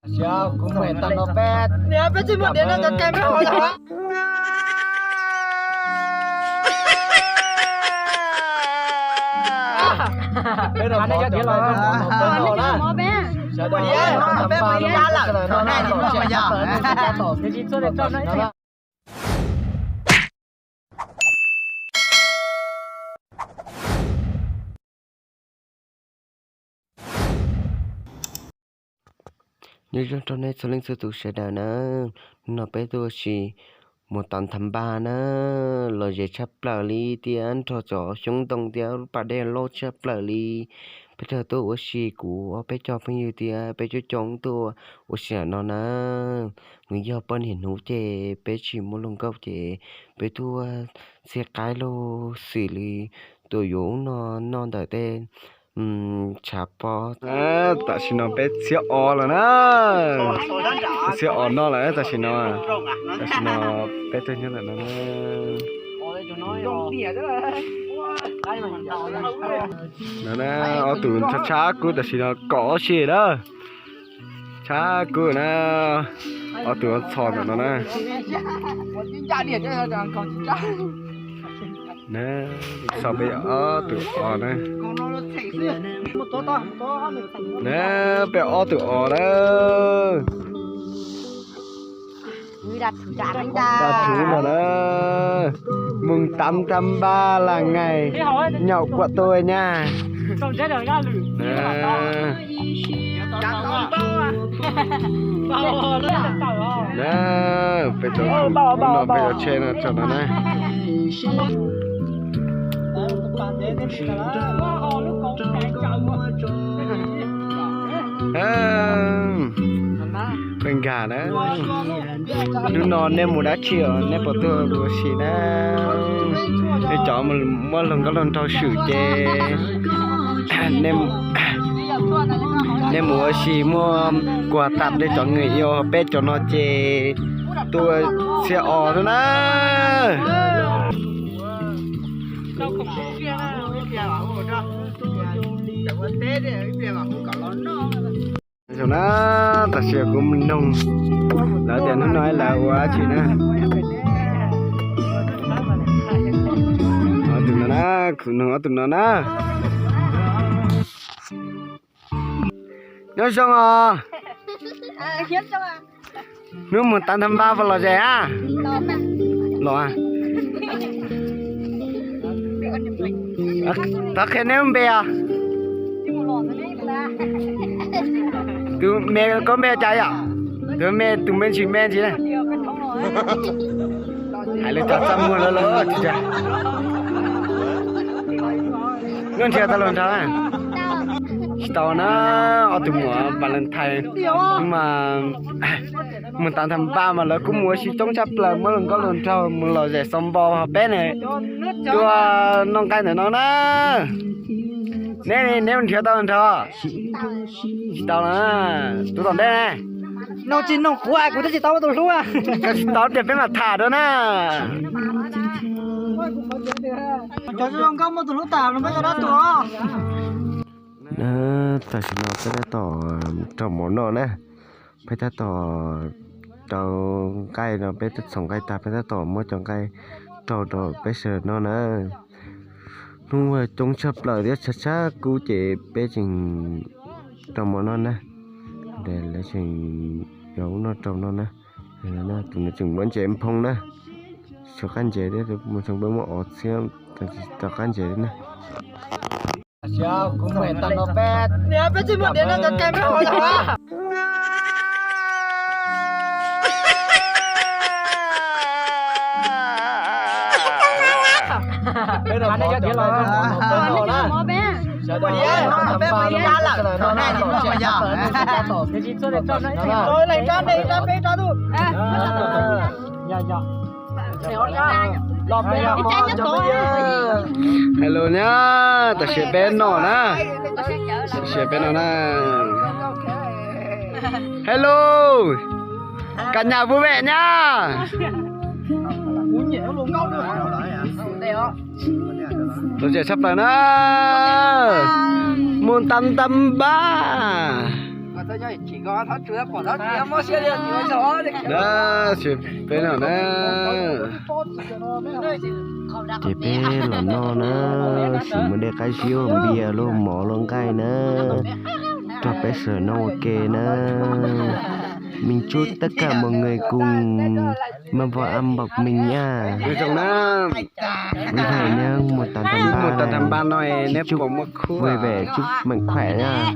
Kuv mus tag no peb, peb tsis muaj diav no cov kawg peb hov yog. Nyob zoo rau nej txhua leej txhua tus sawv daws na, hnub no peb tuaj ua si mus tau thaj npab na, los ze tshaj plaws li thiab nrog cov xyoob ntoo thiab lub pas dej loj tshaj plaws li. Peb thiaj tuaj ua si, kuv ob peb cov phooj ywg thiab peb coob coob tuaj ua si no na. Nws yog poj niam hnub ces peb tsis muaj hluas nkauj ces peb tuaj txhij qaib lug xws li tuaj yuav ub no noj ntawm tej tshav pob. Tam sim no peb txhiab os lawm na, txhiab os noj lawm tam sim no. Tam sim no peb tuaj nyob ntawm no na. No na, ob tug tshav tshav kub tam sim no kaum ob si na. Tshav kub na, ob tug txhos ntawm no na. Xav peb ob tug os na. Na, peb ob tug os na. Dab tshub no na. Mus tau thaj npab las ngais nyaum kuam tuaj nyab. Peb tau, no peb cov tsheb no tso no na. Peb nkag na. Hnub no nej mus dab tsi os, nej puas tuaj ua si na? Nej cov muaj hluas nkauj hluas nraug swm ces nej mus ua si muaj kuag tam nej cov nws yog peb cov no ces tuaj txhiab os xwb na. Zoo na, tam sim kuv mus noog lawv tias hnub no lawv ua dab tsi na. Ob tug no na, kuv noog ob tug no na. Nyob zoo os. Hnub mus tav thaj npab puas lom zem a? Los a. Thov qhia neb lub npe os. Tus me koj npe cas yom? Tus me, tus me ntsis me ntsis na. Hais lus txaj muag lawm lawm tsis tau. Neb nrhiav tau hluas nraug na? Tsis tau na, ob tug muam Valentine mas mus tav thaj npab mas lawv kuj mus ua si coob tshaj plaws, muab hluas nkauj hluas nraug mus lom zem xaus npo, ho peb ne tuaj noj nqaij ntawm no na. Neb, neb nrhiav tau hluas nraug? Tsis tau na. Tus tom ntej ne? Noog tsis noog kuv, kuv twb tsis tau muaj tus hlub. Koj tsis tau tias peb mam tham dua na. Cov zoo nkauj muaj tus hlub tas no peb cov dab tuag. Tam sim no peb tab tom rau mov noj na. Peb tab tom rau nqaij no, peb twb txhoov nqaij tag, peb tab tom muab cov nqaij rau rau peb sawv daws noj na. Hnub coob tshaj plaws thiab tshav tshav kub ces peb tseem rau mov noj na. Lawv tseem yuav ub noj rau noj na. Tus no tseem muab ntses nphoo na. Tshuav qab ntses thiab, mus txog peb muab os txhiab, tsis tau qab ntses li na. Peb tsis muaj diav no cov kawg peb hov yog. Hello nyab, tam sim peb noj na, tam sim peb noj na. Hello, cả nhà vui vẻ nha. Lom zem tshaj plaws na. Mus tam tam npab. Na, peb no na. Ces peb los noj na, sim muab dej qab zib ua npias los mov los nqaij na, rau peb sawv noj ua ke na. Mình chúc tất cả mọi người cùng mâm vào ăn bọc mình nha. Với lại nếu một tám tám ba này, chúc vui vẻ, chúc mạnh khỏe nha.